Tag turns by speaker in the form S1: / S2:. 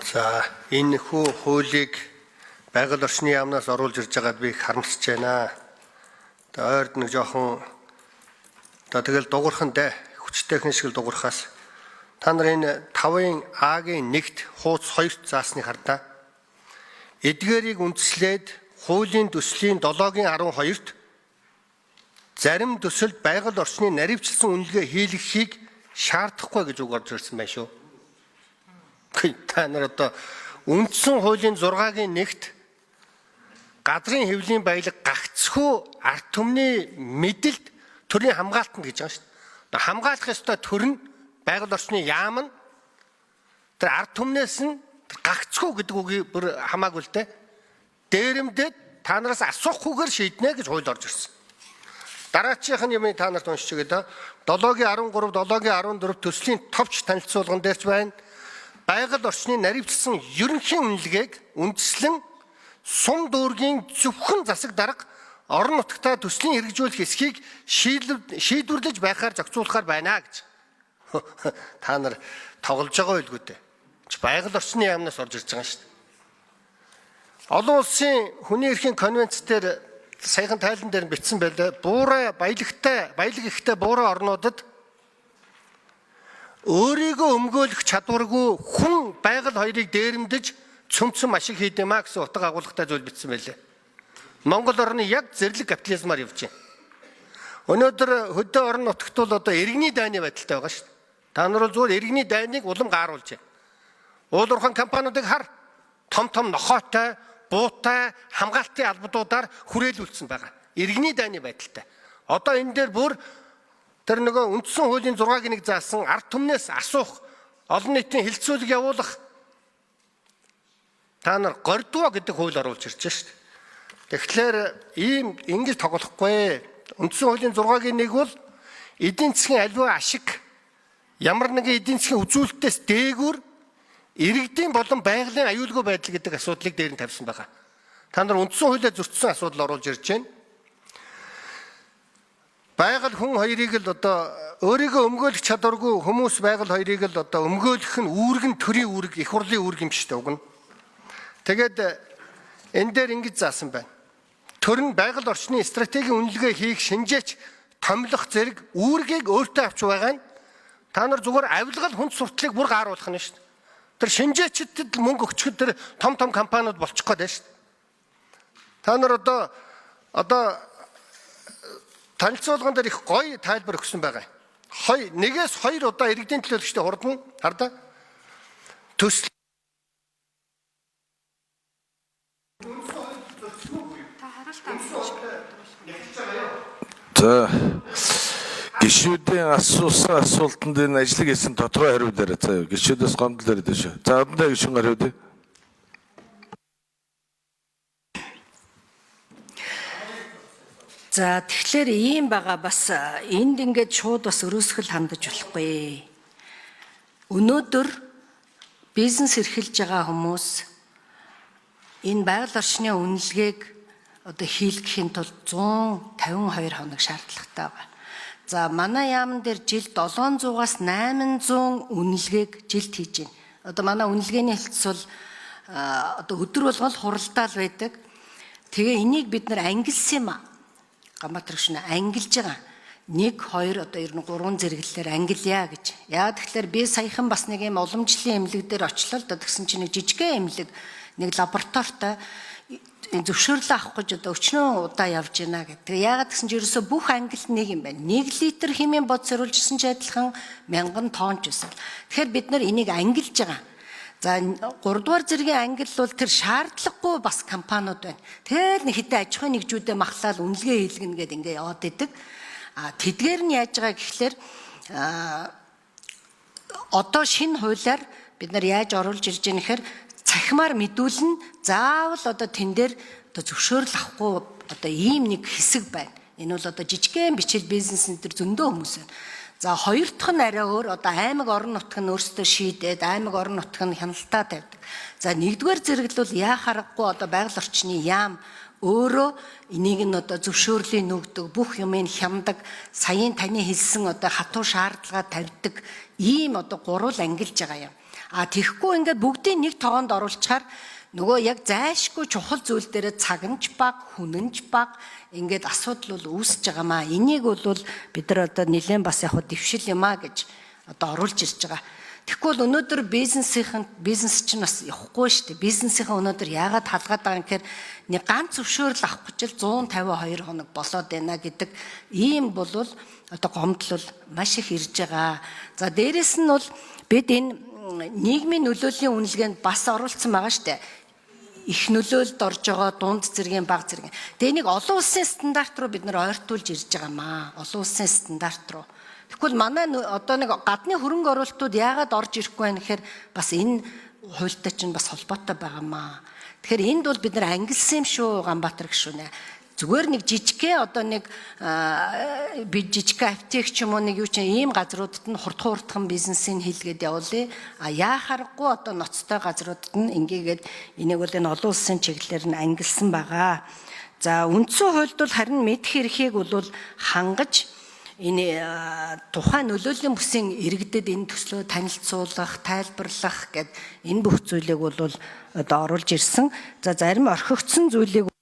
S1: За, энэ хүү хуулийг байгаль орчны яамнаас оруулж ирж байгаад би их харамсаж байна. Одоо ойрд нэг жоохон одоо тэгэл дугуурхан дээ, хүчтэйхэн шиг л дугуурхаас та нар энэ 5-ын А-гийн 1-т хууц 2-т заасныг хардаа. Эдгээрийг үндслээд хуулийн төслийн 7-гийн 12-т зарим төсөлд байгаль орчны наривчлсан үнэлгээ хийлгэхийг шаардахгүй гэж үг орж ирсэн байна шүү. Та нар одоо үндсэн хуулийн 6-гийн 1-т газрын хэвлийн баялаг гагцхүү ард түмний мэдэлд төрийн хамгаалтанд гэж байгаа шүү дээ. Хамгаалах ёстой төр нь байгаль орчны яам нь тэр ард түмнээс нь гагцхүү гэдэг үгийг бүр хамаагүй л дээ. Дээрэмдээд та нараас асуухгүйгээр шийднэ гэж хууль орж ирсэн. Дараачих нь юм та нарт уншиж өгье дөө. 7-гийн 13, 7-гийн 14 төслийн товч танилцуулган дээр ч байна. Байгаль орчны наривчлсан ерөнхий үнэлгээг үндэслэн сум дүүргийн зөвхөн засаг дарга орон нутгтаа төслийн хэрэгжүүлэх эсхийг шийдвэрлэж байхаар зохицуулахар байна гэж. Та нар тоглож байгаа байлгүй дээ. Байгаль орчны яамнаас орж ирж байгаа шүү дээ. Олон улсын хүний эрхийн конвенц дээр саяхан тайлан дээр бичсэн байлаа. Буурай баялагтай, баялаг ихтэй буурай орнуудад өөрийгөө өмгөөлөх чадваргүй хүн байгаль хоёрыг дээрэмдэж цөмцөм ашиг хийдэм а гэсэн утга агуулгатай зүйл бичсэн байлээ. Монгол орны яг зэрлэг капитализмаар явж байна. Өнөөдөр хөдөө орон нутагт бол одоо иргэний дайны байдалтай байгаа шүү дээ. Та нар бол зүгээр иргэний дайныг улам гааруулж байна. Уулуурхан компаниудыг хар, том том нохоотой, буутай, хамгаалтын албадуудаар хүрээлүүлсэн байгаа. Иргэний дайны байдалтай. Одоо энэ дээр бүр тэр нөгөө үндсэн хуулийн 6-гийн 1 заасан ард түмнээс асуух, олон нийтийн хилцүүлэг явуулах та нар гордвоо гэдэг хууль оруулж ирж шүү дээ. Тэгэхээр ийм ингэж тоглохгүй. Үндсэн хуулийн 6-гийн 1 бол эдийн засгийн аливаа ашиг ямар нэгэн эдийн засгийн үзүүлэлтээс дээгүүр иргэдийн болон байгалийн аюулгүй байдал гэдэг асуудлыг дээр нь тавьсан байгаа. Та нар үндсэн хуулиа зөрчсөн асуудал оруулж ирж байна. Байгаль хүн хоёрыг л одоо өөрийгөө өмгөөлөх чадваргүй хүмүүс байгаль хоёрыг л одоо өмгөөлөх нь үүрэг нь төрийн үүрэг, их хурлын үүрэг юм шүү дээ уг нь. Тэгээд энэ дээр ингэж заасан байна. Төр нь байгаль орчны стратегийн үнэлгээ хийх шинжээч томилох зэрэг үүргийг өөртөө авч байгаа нь та нар зүгээр авилгал хүнд суртлыг бүр гааруулах нь шүү дээ. Тэр шинжээчдэд мөнгө өгчөхөд тэр том том компаниуд болчих гээд байна шүү дээ. Та нар одоо танилцуулган дээр их гоё тайлбар өгсөн байгаа. Нэгээс хоёр удаа иргэдийн төлөөлөгчтэй хурдан хардаа төсөл
S2: За, гишүүдийн асуусан асуултанд энэ ажлыг хийсэн тодорхой хариу дээр заяа. Гишүүдээс гомдол яриад шүү. За, одондоо гишүүн хариу дээ.
S3: За, тэгэхээр ийм байгаа бас энд ингээд шууд бас өрөөсгөл хандаж болохгүй. Өнөөдөр бизнес эрхэлж байгаа хүмүүс энэ байгаль орчны үнэлгээг одоо хийлгэхийн тулд 152 хоног шаардлагатай байгаа. За, манай яамн дээр жилд 700-аас 800 үнэлгээг жилд хийж байна. Одоо манай үнэлгээний хэлтс бол одоо өдөр болгон л хуралдаал байдаг. Тэгээ энийг бид нар ангилсан юм аа. Ганбаатар гүшнэ ангилж байгаа. 1 2 одоо ер нь 3 зэрэглэлээр ангилъя гэж. Яа тэгэхээр би саяхан бас нэг юм уламжлалын эмнэлэг дээр очлоо л да. Тэгсэн чинь нэг жижигхэн эмнэлэг нэг лабораторитой зөвшөөрлөө авах гэж одоо өчнөө удаа явж байна гэх. Тэгээ яагаад гэсэн чинь ерөөсөө бүх ангилт нэг юм байна. 1 литр химийн бод сөрүүлжсэн ч адилхан 1000 тонн ч байсан. Тэгэхээр бид нар энийг ангилж байгаа. За, 3 дугаар зэргийн ангил бол тэр шаардлагагүй бас компаниуд байна. Тэгэл нэг хэдэн аж ахуйн нэгжүүдээ махлаад үнэлгээ хийлгэнэ гэд ингээ яваад идэг. А тэдгээр нь яаж байгаа гэхлээр одоо шинэ хуулиар бид нар яаж оруулж ирж байгаа нэхэр цахимаар мэдүүлнэ. Заавал одоо тэн дээр одоо зөвшөөрөл авахгүй одоо ийм нэг хэсэг байна. Энэ бол одоо жижигхэн бичил бизнес энэ төр зөндөө хүмүүс байна. За, хоёр дахь нь арай өөр одоо аймаг орон нутг нь өөрсдөө шийдээд аймаг орон нутг нь хяналтаа тавьдаг. За, нэгдүгээр зэрэглэл бол яа харахгүй одоо байгаль орчны яам өөрөө энийг нь одоо зөвшөөрлийн нүгдэг, бүх юмыг хямдаг, саяын таны хэлсэн одоо хатуу шаардлага тавьдаг ийм одоо гурвал ангилж байгаа юм. А тэгэхгүй ингээд бүгдийг нэг тогоонд оруулчихаар нөгөө яг зайлшгүй чухал зүйл дээрээ цаг нь ч баг, хүн нь ч баг ингээд асуудал бол үүсэж байгаа маа. Энийг бол бид нар одоо нэлээд бас яг хуу дэвшил юм а гэж одоо оруулж ирж байгаа. Тэгэхгүй бол өнөөдөр бизнесийн бизнес чинь бас явахгүй шүү дээ. Бизнесийн өнөөдөр яагаад халгаад байгаа юм гэхээр нэг ганц зөвшөөрөл авах гэж л 152 хоног болоод байна гэдэг ийм болвол одоо гомдол бол маш их ирж байгаа. За дээрэс нь бол бид энэ нийгмийн нөлөөллийн үнэлгээнд бас оруулсан байгаа шүү дээ их нөлөөлөлд орж байгаа дунд зэргийн баг зэргийн. Тэгээ энийг олон улсын стандарт руу бид нар ойртуулж ирж байгаа маа. Олон улсын стандарт руу. Тэгвэл манай одоо нэг гадны хөрөнгө оруулалтууд яагаад орж ирэхгүй байна гэхээр бас энэ хуультай чинь бас холбоотой байгаа маа. Тэгэхээр энд бол бид нар ангилсан юм шүү Ганбаатар гишүүнэ. Зүгээр нэг жижигхэн одоо нэг би жижигхэн аптек ч юм уу нэг юу чинь ийм газруудад нь хурдхан хурдхан бизнесийг хийлгээд явуулъя. А яа харахгүй одоо ноцтой газруудад нь ингээгээд энийг бол энэ олон улсын чиглэлээр нь ангилсан байгаа. За үндсэн хуульд бол харин мэдэх эрхийг бол хангаж энэ тухайн нөлөөллийн бүсийн иргэдэд энэ төслөө танилцуулах, тайлбарлах гэд энэ бүх зүйлийг бол одоо оруулж ирсэн. За зарим орхигдсон зүйлийг